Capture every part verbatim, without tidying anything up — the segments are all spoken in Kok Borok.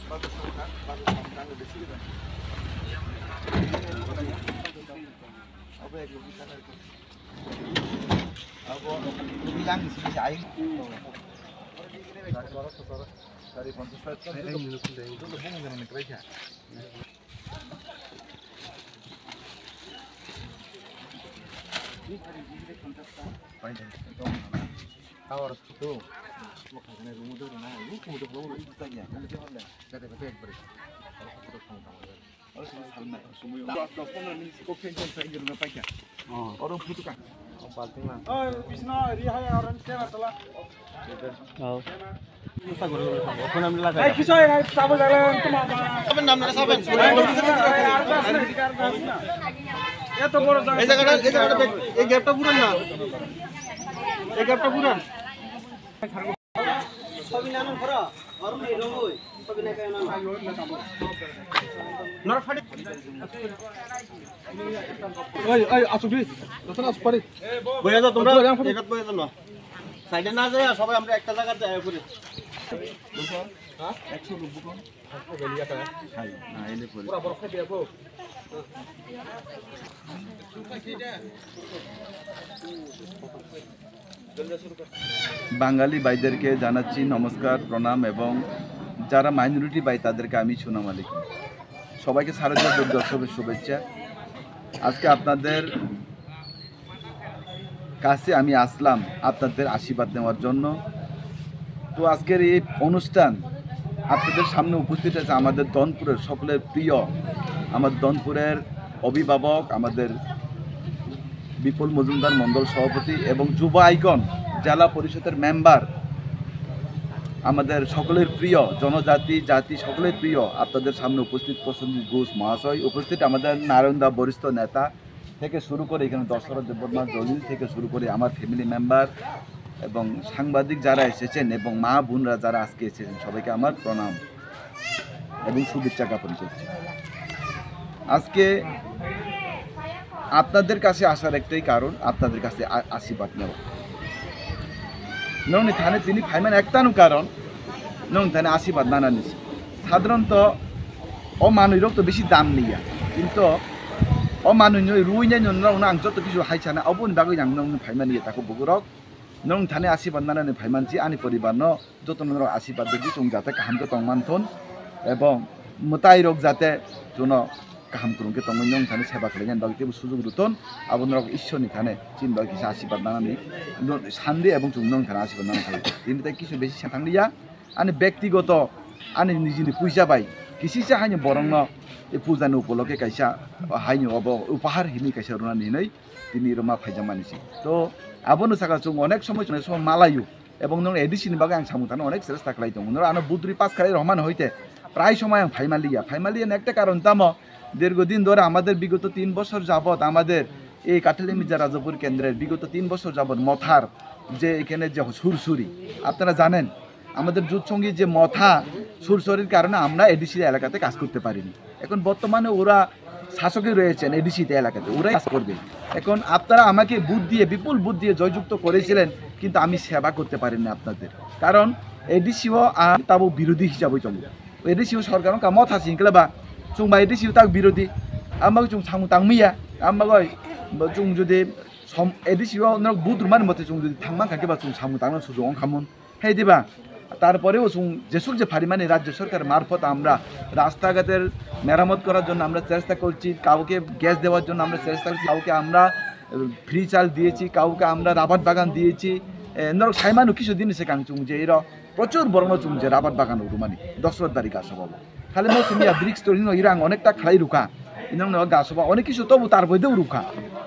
Oro photo ka. Oi, Bisno, ri hai orange kena tala. Oh. Open am laga. Ei, kisoi, ei, sabo jala, tuma ba. Saben nam na saben. Eto boro jaga. Ei jaga, ei jaga, ei gap ta puran na. Ei gap ta puran. Oi, oi, asuk di. Datang asuk pari. Boya jao tumra. Asuk, yang pari. Ekat boya jao na. Side-এ না যাই, সবাই আমরা একটা জায়গাতে আয়া পড়ি। হ্যাঁ? একশো লোক বুকুন। খাই, না, এলে পরে। বাঙালি ভাইদেরকে জানাচ্ছি নমস্কার, প্রণাম, এবং যারা মাইনরিটি ভাই তাদেরকে আমি সুনাম আলাইকুম। সবাইকে শারদীয় দুর্গোৎসবের শুভেচ্ছা। আজকে আপনাদের কাছে আমি আসলাম আপনাদের আশীর্বাদ নেওয়ার জন্য। তো আজকের এই অনুষ্ঠান আপনাদের সামনে উপস্থিত আছে আমাদের দনপুরের সকলের প্রিয়, আমাদের দনপুরের অভিভাবক, আমাদের বিপুল মজুমদার মণ্ডল সভাপতি এবং যুব আইকন জেলা পরিষদের মেম্বার, আমাদের সকলের প্রিয় জনজাতি, জাতি সকলের প্রিয়, আপনাদের সামনে উপস্থিত প্রসেনজিৎ ঘোষ মহাশয়, উপস্থিত আমাদের নারায়ণ দা বরিষ্ঠ নেতা, থেকে শুরু করে এখানে দশরথ দেববর্মা, জলিল থেকে শুরু করে আমার ফ্যামিলি মেম্বার এবং সাংবাদিক যারা এসেছেন এবং মা বোনরা যারা আজকে এসেছেন, সবাইকে আমার প্রণাম এবং শুভেচ্ছা জ্ঞাপন করছি। আজকে আপনাদের কাছে আসার একটাই কারণ, আপনাদের কাছে আ-, আশীর্বাদ নেওয়া। Nongni thani tini phaiman ektano karon, nong thani asibad nanani se. Sadharanto o manwi rok to bisi dam niya, kinto o manwi no rwi nai no nong ang joto kisu hai sana, oboni bagwi ang nong phaimani ya tako bukurok. Nong thani asibad nanani phaiman si ani poribar no joto no asibad di chung jate kaham ke tong man thon, ebong mwtai rok jate chuno kaham kwrwng khe tongwi nong thani seba khlainani bagwi teibo sujuk rwthon, abo norok Ishwar ni thani chini bagwi kisa asibad nanani sandi ebong chwng nong thani asibad nang thai. Tini tai kisu besi sa thang liya, ani bektigoto, ani nijini puisa bai kisisa haino borokno e puja ni upoloke kaisa haino obo upahar hinwi kaisa rwnani hinwi tini rwma phaijakmani se. To abono saka chwng onek somoi chwng malaio. Ebong nong A D C ni bagwi ang samung tangna onek chesta khlai tongo. Noro ano budri pass khlai rohman hoite prai somoi ang phaimaliya. Phaimaliya ni ekta karon tamo, দীর্ঘদিন ধরে আমাদের বিগত তিন বছর যাবত আমাদের এই কাঠালি মির্জা রাজাপুর কেন্দ্রের বিগত তিন বছর যাবত মথার যে এখানে যে সুরসুরি, আপনারা জানেন, আমাদের জুট সঙ্গীত যে মথা সুরসুরির কারণে আমরা A D C এলাকাতে কাজ করতে পারিনি। এখন বর্তমানে ওরা শাসকে রয়েছেন A D C তে এলাকাতে, ওরাই কাজ করবে। এখন আপনারা আমাকে ভোট দিয়ে, বিপুল ভোট দিয়ে জয়যুক্ত করেছিলেন, কিন্তু আমি সেবা করতে পারিনি আপনাদের, কারণ A D C o ang tabo birodi hisabe tongo. A D C o sorkar wngkha motha singkla ba, chwng bai A D C o tak birodi, ang bagwi chwng samung tangmaya, ang bagwi chwng jodi som-, A D C o norok vote rwmani mote chwng jodi thangmankha khe ba chwng samung tangna sujuk wngkhamon. Hei diba? তারপরেও চুং যেসুক যে ফারিমানি রাজ্য সরকার মারফত আমরা রাস্তাঘাটের মেরামত করার জন্য আমরা চেষ্টা করছি, কাউকে গ্যাস দেওয়ার জন্য আমরা চেষ্টা করছি, কাউকে আমরা ফ্রি চাল দিয়েছি, কাউকে আমরা রাবার বাগান দিয়েছি। এ, নরক সাইমানো কিছু দিন সে কাং চুং যে এরা প্রচুর বড় চুং যে রাবার বাগান উরুমানি দশরথ বাড়ি গাছ হবো। খালি মৌসুমিয়া ব্রিক্স তৈরি নয়, এরা অনেকটা খালাই রুখা। ইনাম গাছ হবো অনেক কিছু তবু তার বৈদেও রুখা।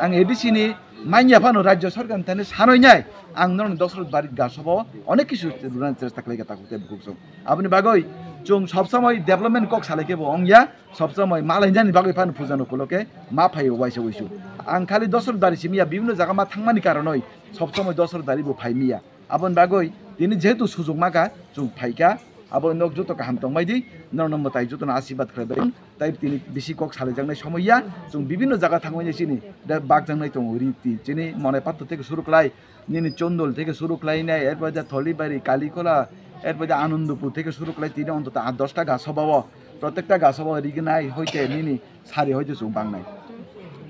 আং ADC ni manya phano rajya sarkar ni thani sanoi nai, ang norok ni Dosrot bari ga sobo onek kisu rwna chesta khlai kha takhuk tei bukhuk song. Aboni bagwi chwng sob somoi development kok salai khe bo wng ya, sob somoi malai nani bagwi phano puja no khulo khe ma phaio waisa waisu. Ang khali Dosrot bari simi ya, bibhinno jaga ma thangmani karonoi sob somoi Dosrot bari bo phai mi ya. Aboni bagwi tini jehetu sujok ma kha, chwng phai kha. Abo nok joto kaham tongbai di, norokno mwtai jotono asirwad khlai bai. Tai tini bisi kok salajaknai somoi ya, chwng bibinno jaga thangwi chini da bakjaknai tongo, riti chini monai patto theke suru khlai, nini Chondol theke suru khlai nai, erpore da Tholibari, Kalikola, erpore da Anandapur theke suru khlai tini ontoto aat dosta ga soba o, protekta ga soba o rignai hoite nini sari hoite chwng bangnai.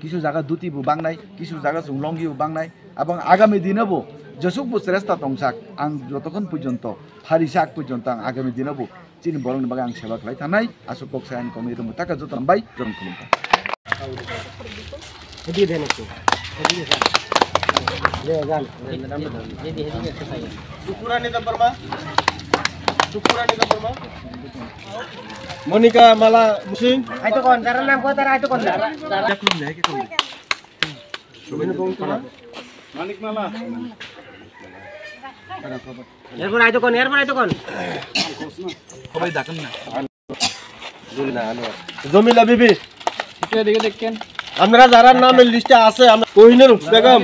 Kisu jaga duti bo bangnai, kisu jaga chwng longi bo bangnai. Abang agami dino bo jesuk bo cheresta tongsak, ang jotokhon porjonto, phari sak porjonto ang agami dino bo chini borokni bagwi ang seba khlai thanai, aswk kok sai ani komui rwmwi taka joto bai jorom khulumkha. Monika Mala Musing. Aito kon, dara nam ko, dara aito kon, dara. Manik Mala. Erpor aito kon, erpor aito kon. Jomila Bibi। আপনারা যারা নাম এই লিস্টে আছে, আমরা কোহিনুর বেগম।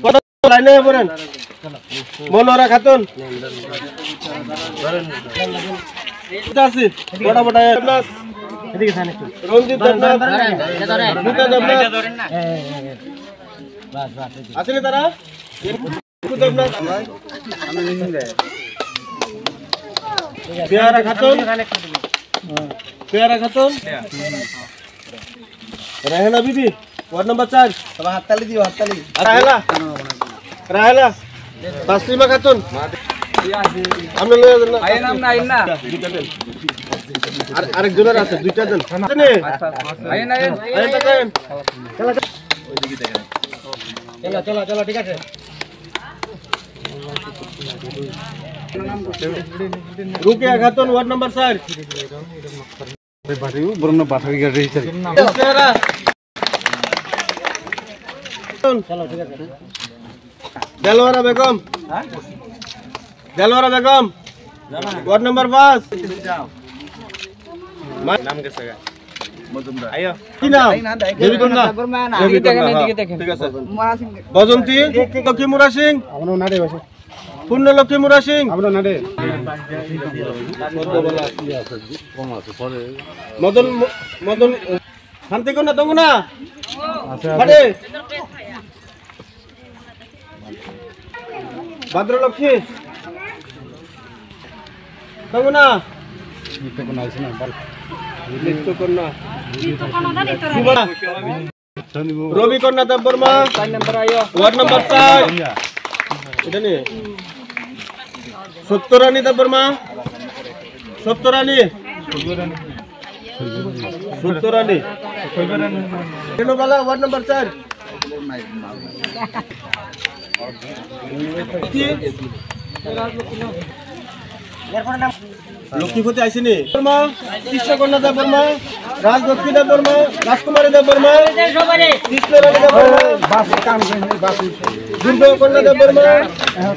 কত লাইনে পড়েন? মনোরা খাতুন। এটা আছে। বড় বড় আপনার। রঞ্জিত দেবনাথ। রীতা দেবনাথ। আসেনি তারা? পেয়ারা খাতুন, পেয়ারা খাতুন, রেহেনা বিবি, ওয়ার্ড নম্বর চার। সবাই হাততালি দিও, হাততালি। রাহেলা, রাহেলা, তাসলিমা খাতুন। আপনি লয়ে যান না। আইন না, আইন না। আর আরেকজনের আছে, দুইটা দেন। আইন, আইন। আইন, আইন। চলো, চলো, চলো, ঠিক আছে। রুকিয়া খাতুন, ওয়ার্ড নাম্বার চার। দেলোয়ারা বেগম। দেলোয়ারা বেগম। ওয়ার্ড নাম্বার পাঁচ। নাম কি স্যার? মজুমদার। আয়ো। কি নাম? দেবী কন্যা। দেবী কন্যা, হ্যাঁ। ঠিক আছে। বসন্তী, লক্ষ্মী মুরা সিং। পূর্ণ লক্ষ্মী মুরা সিং। মদন, মদন, শান্তি কন্যা, তঙ্গনা। ভদ্রলক্ষ্মী। তঙ্গনা। নিত্যকন্যা। সুবর্ণা। রবি কন্যা দেববর্মা। ওয়ার্ড নাম্বার চার। এটা নিয়ে। সত্যরানী দেববর্মা। সত্যরানী। সত্যরানী। রেণুবালা, ওয়ার্ড নাম্বার চার। লক্ষ্মীপতি আইসিনি। বর্মা, কৃষ্ণকন্যা দেববর্মা, রাজলক্ষ্মী দেববর্মা, রাজকুমারী দেববর্মা, কৃষ্ণরানী দেববর্মা, দুর্গাকন্যা দেববর্মা,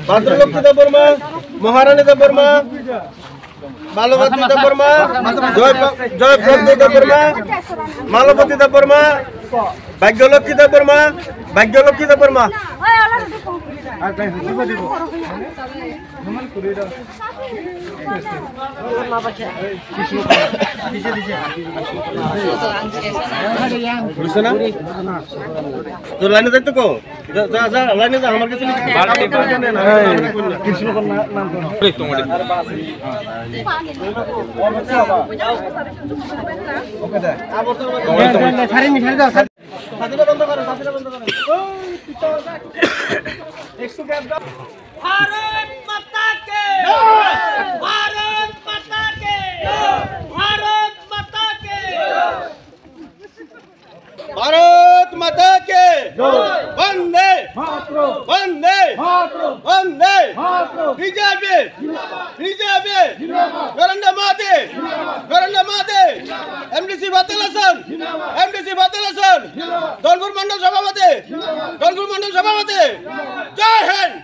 ভদ্রলক্ষ্মী দেববর্মা, মহারানী দেববর্মা, মালবতী দেববর্মা, জয় প্র-, জয় প্রদ্য দেববর্মা, মালবতী দেববর্মা, ভাগ্যলক্ষ্মী দেববর্মা, ভাগ্যলক্ষ্মী দেববর্মা। বুঝছো না? তো লাইনে যাইতো কো? যা, যা, যা, লাইনে যা, আমার কাছে। ভারত মাতা কে! ভারত মাতা কে! ভারত মাতা কে! ভারত মাতা কে! জয়! বন্দে! মাতরম! বন্দে! মাতরম! বন্দে! মাতরম! বিজেপি! জিন্দাবাদ! বিজেপি! জিন্দাবাদ! নরেন্দ্র মোদি! জিন্দাবাদ! নরেন্দ্র মোদি! জিন্দাবাদ! এমডিসি বাতিল আছেন! জিন্দাবাদ! এমডিসি বাতিল আছেন! জিন্দাবাদ! ধনপুর মণ্ডল সভাপতি! জিন্দাবাদ! ধনপুর মণ্ডল সভাপতি! জিন্দাবাদ! জয় Hind!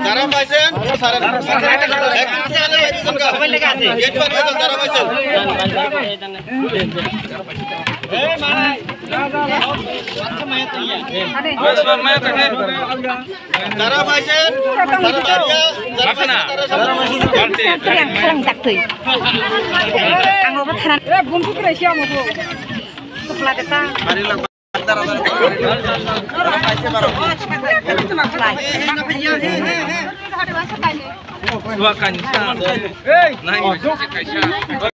Jara paisen, sara. Ek, ek, ek, ek, ek, ek, ek, ek, jara paisen. Jara paisen, sara paria, jara paisen, sara paisen. Yang serang tak tuh. Ang obat haran. Eh, buntu kre siya mo ko. Kepala kita. Suakan. Nai.